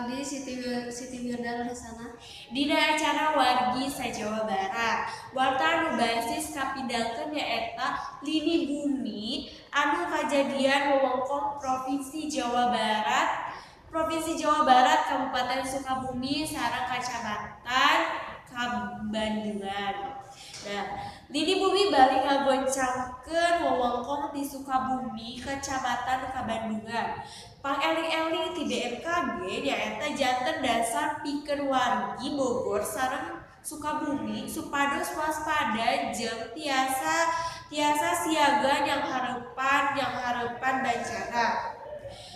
Abdi Siti Wirda Hasanah. Dina acara wargi sa-Jawa Barat. Warta anu basis kapindangkeun nyaeta lini bumi anu kajadian wewengkon Provinsi Jawa Barat, Provinsi Jawa Barat, Kabupaten Sukabumi sareng Kacamatan Kabandungan. Nah, lini bumi bali ngagoncangkeun wewengkon di Sukabumi, Kecamatan Kabandungan. Pangeling-eling ti BMKG nyaeta janten dasar pikeun wargi Bogor sareng Sukabumi supados waspada jeung tiasa tiasa siaga nyanghareupan bencana.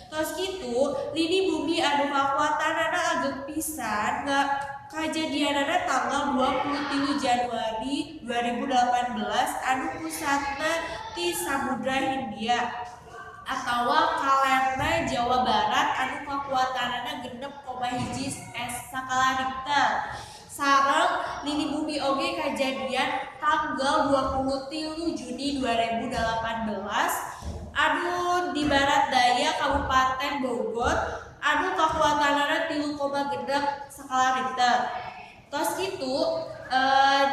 Tos kitu, lini bumi anu kakuatanana ageng pisan kajadianana tanggal 23 Januari 2018 anu pusatna ti Samudra Hindia atawa kalerna Jawa Barat anu kakuatanana 6,1 skala Richter. Sareng lini bumi oge kajadian tanggal 23 Juni 2018 anu di barat daya Kabupaten Bogor anu kakuatanana 3,6 skala Richter. Tos kitu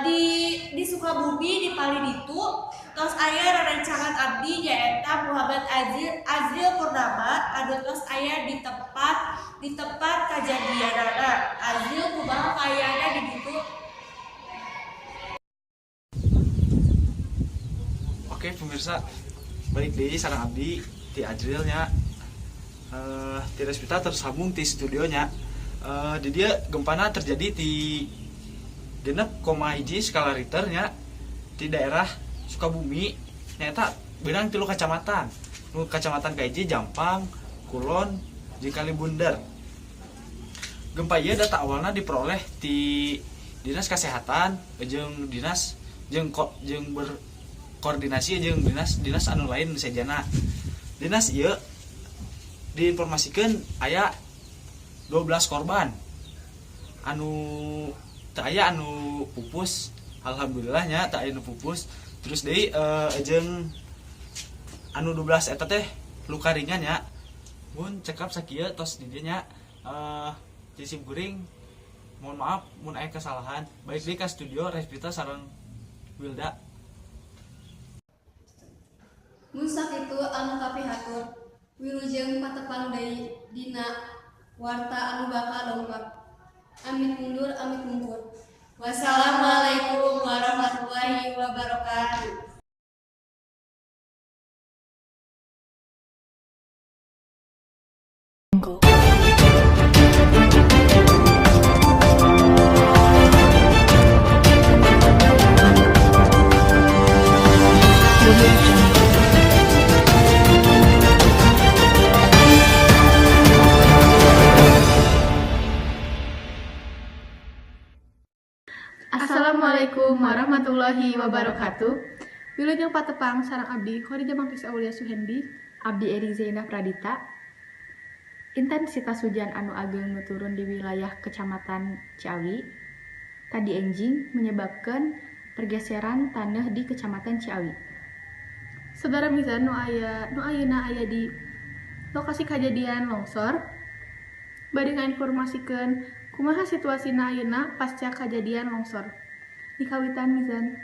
di Sukabumi di palih ditu tos aya rerencangan abdi nyaeta Muhammad Azril Purnama anu tos aya di tempat kajadianana. Azril, kumaha kaayana di ditu? Oke pemirsa, balik deui sareng abdi ti Azrilnya. Ti Respita tersambung di studionya. Di dieu gempana terjadi di 6,1 skala Richter nya di daerah Sukabumi, nyaeta beunang tilu kacamatan. Nu kacamatan kahiji Jampang, Kulon, jeung Kalibunder. Gempa ieu data awalna diperoleh di Dinas Kesehatan jeung dinas jeung jeung berkoordinasi jeung dinas dinas anu lain sejana. Dinas ieu diinformasikan aya 12 korban anu teu aya anu pupus, alhamdulillahnya teu aya anu pupus. Terus deui jeung anu 12 eta teh luka ringan ya. Mun cekap sakieu tos di dieu nya, ti sim kuring mohon maaf mun aya kesalahan. Balik deui ka studio Respita sareng Wilda. Mun sakitu anu kapihatur, wilujeng patepang deui dina warta anu bakal dongkap. Amit mundur, amit mungkur. Wassalamualaikum warahmatullahi wabarakatuh. Audio Jungle. Assalamualaikum warahmatullahi wabarakatuh. Wilujeng patepang sareng abdi Khadijah Mangkis Aulia Suhendi. Abdi Eri Zainah Pradita. Intensitas hujan anu ageng nu turun di wilayah Kecamatan Ciawi tadi enjing menyebabkan pergeseran tanah di Kecamatan Ciawi. Saudara Mizan nu aya nu ayeuna aya di lokasi kejadian longsor bade ngainformasikeun kumaha situasina ayeuna pasca kejadian longsor. Dikawitan Mizan.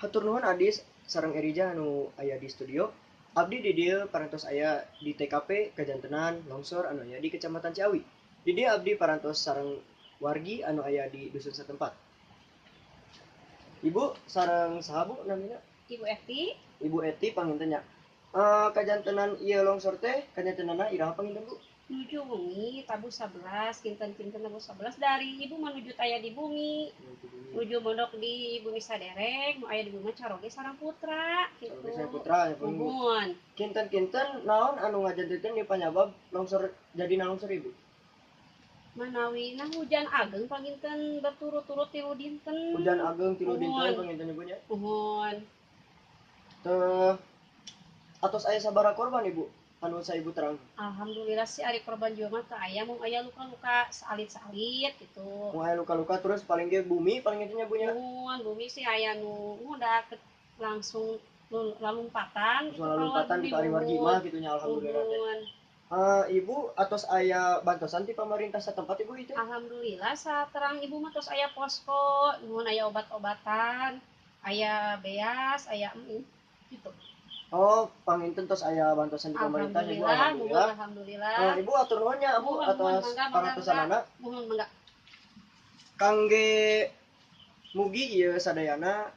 Hatur nuhun Adis sareng Erija anu aya di studio. Abdi di dieu parantos aya di TKP kajantenan longsor anu aya di Kecamatan Ciawi. Di dieu abdi parantos sareng wargi anu aya di dusun setempat. Ibu, sareng saha, Bu, namina? Ibu Eti. Ibu Eti panginten nya. Kajantenan ieu longsor teh kajantenanna iraha panginten, Bu? Nuju wengi tabuh 11, kinten-kinten tabuh 11 dari ibu menuju taya di bumi. Nuju mondok di bumi saderek, nu aya di bumi caroge sareng putra gitu. Caroge sareng putra ya, Bu. Muhun. Kinten-kinten naon anu ngajantenkeun di panyabab longsor jadi longsor, Ibu? Manawi nah hujan ageng panginten berturut-turut 3 dinten. Hujan ageng 3 dinten Muhun. Panginten Ibu nya. Muhun. Teh atos aya sabaraha korban, Ibu? Anu sa Ibu terang. Alhamdulillah sih ari korban jiwa mah teu aya, mung aya luka-luka saalit-saalit gitu. Mung aya luka-luka, terus paling ge bumi paling nya, Bu, nya. Muhun, bumi sih aya nu muda langsung lalumpatan gitu. Langsung lalumpatan gitu ari wargi mah gitu nya, alhamdulillah teh. Muhun. Ibu atos aya bantosan ti pamarintah satempat Ibu itu? Alhamdulillah saterang ibu mah tos aya posko, nuhun aya obat-obatan, aya beas, aya mie gitu. Oh, panginten tos aya bantosan di pemerintah Ibu, Alhamdulillah, alhamdulillah. muhun alhamdulillah. Ibu atur nuhun nya Bu Muhun, muhun, atas mangga, mangga, pangantosanana. Muhun mangga. Kangge mugi ieu sadayana,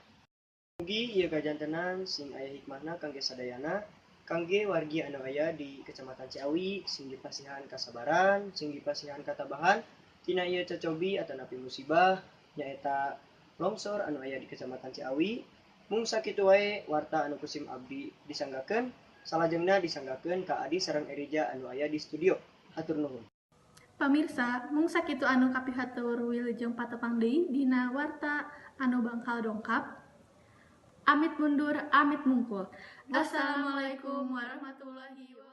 mugi ieu kajantenan sing aya hikmahna kangge sadayana, kangge wargi anu aya di Kecamatan Ciawi sing dipasihan kasabaran, sing dipasihan katabahan tina ieu cocobi atanapi musibah nyaeta longsor anu aya di Kecamatan Ciawi. Mung sakitu wae warta anu kusim abdi disanggakeun, salajengna disanggakeun ka Adi sareng Erija anu aya di studio. Hatur nuhun. Pamirsa, mung sakitu anu kapihatur wilujeng patepang deui dina warta anu bangkal dongkap. Amit mundur, amit mungkul. Assalamualaikum warahmatullahi wabarakatuh.